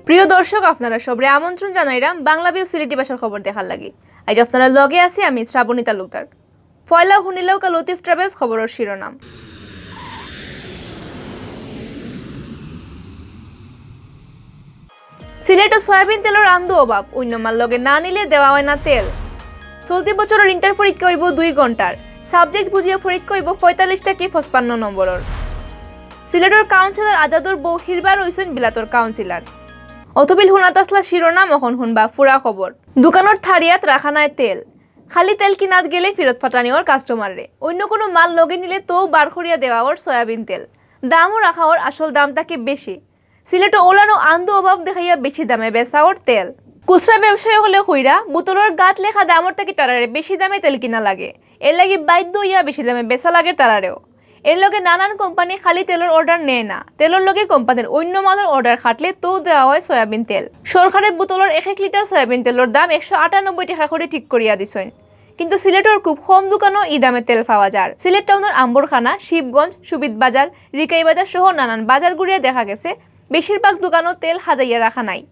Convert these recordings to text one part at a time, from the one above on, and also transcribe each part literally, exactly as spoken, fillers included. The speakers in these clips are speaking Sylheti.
প্রিয় দর্শক, আপনারা সবরে আমন্ত্রণ জানাইরাম বাংলা ভিউ সিলেটি ভাষার খবর দেখার লাগি। আইজ আপনারার লগে আছি আমি শ্রাবণী তালুকদার। পয়লা হুনিলাউক্কা লতিফ ট্রাভেলস খবরর শিরোনাম। সিলেটো সয়াবিন তেলর আন্দু অভাব, অইন্য মাল লগে না নিলে দেওয়া অয় না তেল। চলতি বছরর ইন্টার পরীক্ষা অইবো দুই ঘন্টার। সাবজেক্ট বুঝিয়া পরীক্ষা অইবো পঁয়তাল্লিশ থাকি পঁচপান্ন নম্বরর। সিলেটর কাউন্সিলর আজাদর বউ হিরবার অইছইন বিলাতর কাউন্সিলর। অতবিল হুনাত আছলা শিরোনাম, অখন হুনবা পুরা খবর। দোকানর থারিয়াত রাখা নায় তেল, খালি তেল কিনাত গেলে ফিরত ফাটানি অর কাস্টমাররে। অইন্য কুনু মাল লগে নিলে তো বার করিয়া দেওয়া অর সয়াবিন তেল, দামও রাখা অর আসল দাম থাকি বেশি। সিলেটো অলানো আন্দু অভাব দেখাইয়া বেশি দামে বেচা অর তেল। খুচরা ব্যবসায়ী অকলে কইরা বোতলর গাত লেখা দামর থাকি তারারে বেশি দামে তেল কিনা লাগে, এরলাগি বাধ্য অইয়া বেশি দামে বেচা লাগের তারারেও। এরলগে নানান কোম্পানি খালি তেলর অর্ডার নেয় না, তেলর লগে কোম্পানির অইন্য মালর অর্ডার খাটলে তো দেওয়া অয় সয়াবিন তেল। সরকারে বোতলর এক এক লিটার সয়াবিন তেলর দাম একশো আটানব্বই টেকা করি ঠিক করিয়া দিছইন, কিন্তু সিলেটর খুব কম দোকানো ই দামে তেল পাওয়া যার। সিলেট টাউনর আম্বরখানা, শিবগঞ্জ, সুবিদ বাজার, রিকাই বাজার সহ নানান বাজার ঘুরিয়া দেখা গেছে বেশিরভাগ দোকানো তেল হাজাইয়া রাখা নাই।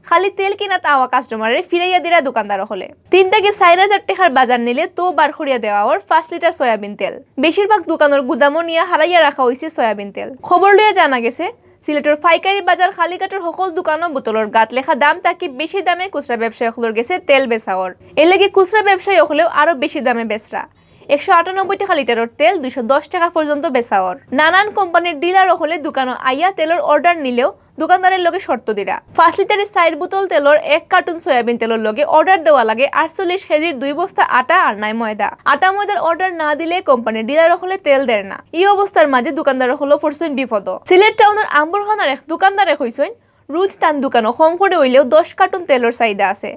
খালি তেল কিনাত আওয়া কাস্টমাররে ফিরাইয়া দিরা দোকানদার অকলে। তিন থাকি চাইর হাজার টেকার বাজার নিলে তো বার করিয়া দেওয়া অর পাঁচ লিটার সয়াবিন তেল। বেশিরভাগ দোকানর গুদামো নিয়া হারাইয়া রাখা অইছে সয়াবিন তেল। খবর লইয়া জানা গেছে, সিলেটর পাইকারি বাজার কালীঘাটর হকল দোকানো বোতলর গাত লেখা দাম থাকি বেশি দামে খুচরা ব্যবসায়ী অকলর গেছে তেল বেচা অর। এরলাগি খুচরা ব্যবসায়ী অকলেও আরো বেশি দামে বেচরা। একশো আটানব্বই টেকা লিটারর তেল দুইশো দশ টেকা পর্যন্ত বেচা অর। নানান কোম্পানির ডিলার অকলে দোকানো আইয়া তেলর অর্ডার নিলেও দোকানদারের লগে শর্ত দিরা। পাঁচ লিটারে চাইর বোতল তেলর এক কার্টুন সয়াবিন তেলর লগে অর্ডার দেওয়া লাগে আটচল্লিশ কেজির দুই বস্তা আটা আর নাই ময়দা। আটা ময়দার অর্ডার না দিলে কোম্পানির ডিলার অকলে তেল দের না। ই অবস্থার মাঝে দোকানদার অকলও পড়ছইন বিপদো। সিলেট টাউনর আম্বরখানার এক দোকানদারে কইছইন, রোজ তান দোকানো কম করে অইলেও দশ কার্টুন তেলর চাহিদা আছে,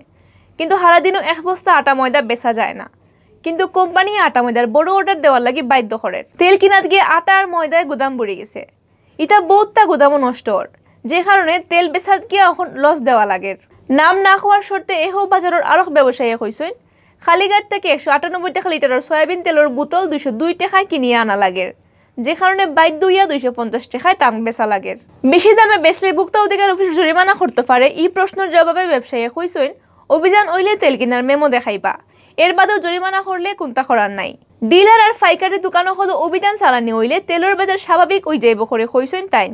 কিন্তু হারাদিনও এক বস্তা আটা ময়দা বেচা যায় না। কিন্তু কোম্পানি আটা ময়দার বড় অর্ডার দেওয়ার লাগি বাধ্য করের। তেল কিনাত গিয়া আটা আর ময়দায় গুদাম ভরি গেছে। ইতা বউততা গুদামও নষ্ট অর, যে কারণে তেল বেচাত গিয়া অখন লস দেওয়া লাগের। নাম না কওয়ার শর্তে এহো বাজারর আরক ব্যবসায়ীয়ে কইছইন, কালীঘাট থাকি একশো আটানব্বই টেকা লিটারর সয়াবিন তেলর বোতল দুইশো দুই টেকায় কিনিয়া আনা লাগের, যে কারণে বাধ্য অইয়া দুইশো পঞ্চাশ টেকায় তান বেচা লাগের। বেশি দামে বেচলে ভোক্তা অধিকার অফিস জরিমানা করতো পারে। ই প্রশ্নর জবাবে ব্যবসায়ীয়ে কইছইন, অভিযান অইলে তেল কিনার মেমো দেখাইবা, এর বাদেও জরিমানা করলে কুন্তা করার নাই। ডিলার আর পাইকারি দোকান অকলো অভিযান চালানি অইলে তেলর বাজার স্বাভাবিক অইযাইবো করি কইছইন তাইন।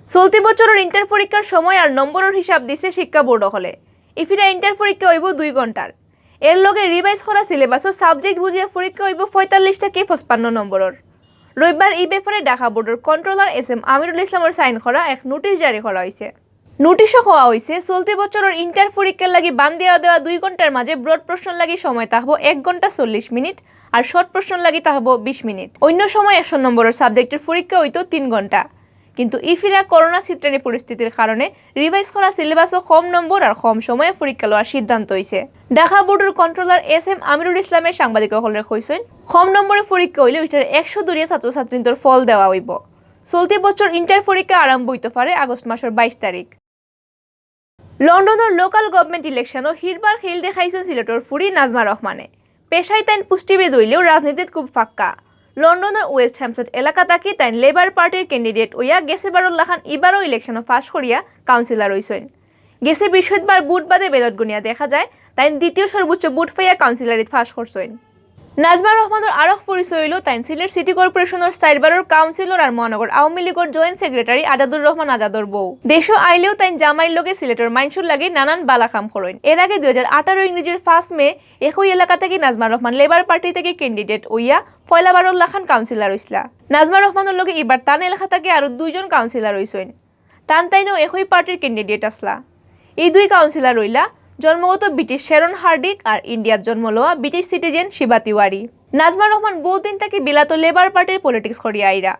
চলতি বছরর ইন্টার পরীক্ষার সময় আর নম্বরর হিসাব দিছে শিক্ষা বোর্ড অকলে। ইফিরা ইন্টার পরীক্ষা অইবো দুই ঘন্টার। এরলগে রিভাইজ করা সিলেবাসও সাবজেক্ট বুঝিয়া পরীক্ষা অইবো পঁয়তাল্লিশ থাকি পঁচপান্ন নম্বরর। রবিবার ই ব্যাপারে ঢাকা বোর্ডর কন্ট্রোলার এস এম আমিরুল ইসলামর সাইন করা এক নোটিশ জারি করা অইছে। নোটিশো কওয়া অইছে, চলতি বছরর ইন্টার পরীক্ষার লাগি বান্দিয়া দেওয়া দুই ঘন্টার মাঝে ব্রড প্রশ্নর লাগি সময় থাকবো এক ঘন্টা চল্লিশ মিনিট, আর শর্ট প্রশ্নর লাগি থাকবো বিশ মিনিট। অইন্য সময় একশো নম্বরর সাবজেক্টর পরীক্ষা অইতো তিন ঘন্টা। কিন্তু ইফিরা করোনা ছিতরানি পরিস্থিতির কারণে রিভাইজ করা সিলেবাসও কম নম্বর আর কম সময়ে পরীক্ষা লওয়ার সিদ্ধান্ত অইছে। ঢাকা বোর্ডর কন্ট্রোলার এস এম আমিরুল ইসলামে সাংবাদিক অকলরে কইছইন, কম নম্বরে পরীক্ষা অইলে ওইটার একশো ধরিয়া ছাত্রছাত্রীদের ফল দেওয়া অইবো। চলতি বছর ইন্টার পরীক্ষা আরম্ভ অইতো পারে আগস্ট মাসর বাইশ তারিখ। লন্ডনর লোকাল গভর্নমেন্ট ইলেকশনো হিরবার খেল দেখাইছইন সিলেটর ফুরি নাজমা রহমানে। পেশায় তাইন পুষ্টিবিদ অইলেও রাজনীতিত খুব ফাক্কা। লন্ডনর ওয়েস্ট হ্যাম্পস্টেড এলাকা থাকি তাইন লেবার পার্টির ক্যান্ডিডেট অইয়া গেছে বারর লাখান ইবারও ইলেকশনো পাশ করিয়া কাউন্সিলর অইছইন। গেছে বৃহস্পতিবার ভোট বাদে ব্যালট গনিয়া দেখা যায় তাইন দ্বিতীয় সর্বোচ্চ ভোট পাইয়া কাউন্সিলরিত পাশ করছইন। নাজমা রহমানর আরক পরিচয় অইলো তাইন সিলেট সিটি কর্পোরেশনর চাইরবারর কাউন্সিলর আর মহানগর আওয়ামী লীগর জয়েন্ট সেক্রেটারি আজাদুর রহমান আজাদর বউ। দেশো আইলেও তাইন জামাইর লগে সিলেটর মাইনষর লাগি নানান বালা কাম করইন। এর আগে দুই হাজার আঠারো ইংরেজির পাঁচ মে একই এলাকা থাকি নাজমা রহমান লেবার পার্টি থাকি ক্যান্ডিডেট অইয়া পয়লা বারর লাখান কাউন্সিলর অইছলা। নাজমা রহমানর লগে ইবার তান এলাকা থাকি আরো দুইজন কাউন্সিলর অইছইন। তান তাইনও একই পার্টির ক্যান্ডিডেট আছলা। ই দুই কাউন্সিলর অইলা জন্মগত ব্রিটিশ শ্যারন হার্ডিক আর ইন্ডিয়াত জন্ম লওয়া ব্রিটিশ সিটিজেন শিবা তিওয়ারি। নাজমা রহমান বউদিন থাকি বিলাতো লেবার পার্টির পলিটিক্স করিয়া আইরা।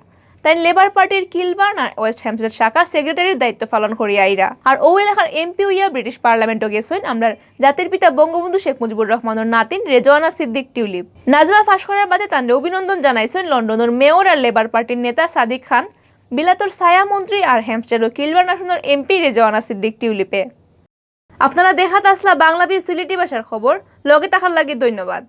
তাইন লেবার পার্টির কিলবার্ন আর ওয়েস্ট হ্যাম্পস্টেড শাখার সেক্রেটারির দায়িত্ব পালন করিয়া আইরা। আর অউ এলাকার এমপি অইয়া ব্রিটিশ পার্লামেন্টো গেছইন আমরার জাতির পিতা বঙ্গবন্ধু শেখ মুজিবুর রহমানর নাতিন রেজওয়ানা সিদ্দিক টিউলিপ। নাজমা পাশ করার বাদে তানরে অভিনন্দন জানাইছইন লন্ডনর মেয়র আর লেবার পার্টির নেতা সাদিক খান, বিলাতর ছায়া মন্ত্রী আর হ্যাম্পস্টেড ও কিলবার্ন আসনর এমপি রেজওয়ানা সিদ্দিক টিউলিপে। আপনারা দেখাত আছলা বাংলা ভিউ সিলেটি ভাষার খবর, লগে থাকার লাগি ধন্যবাদ।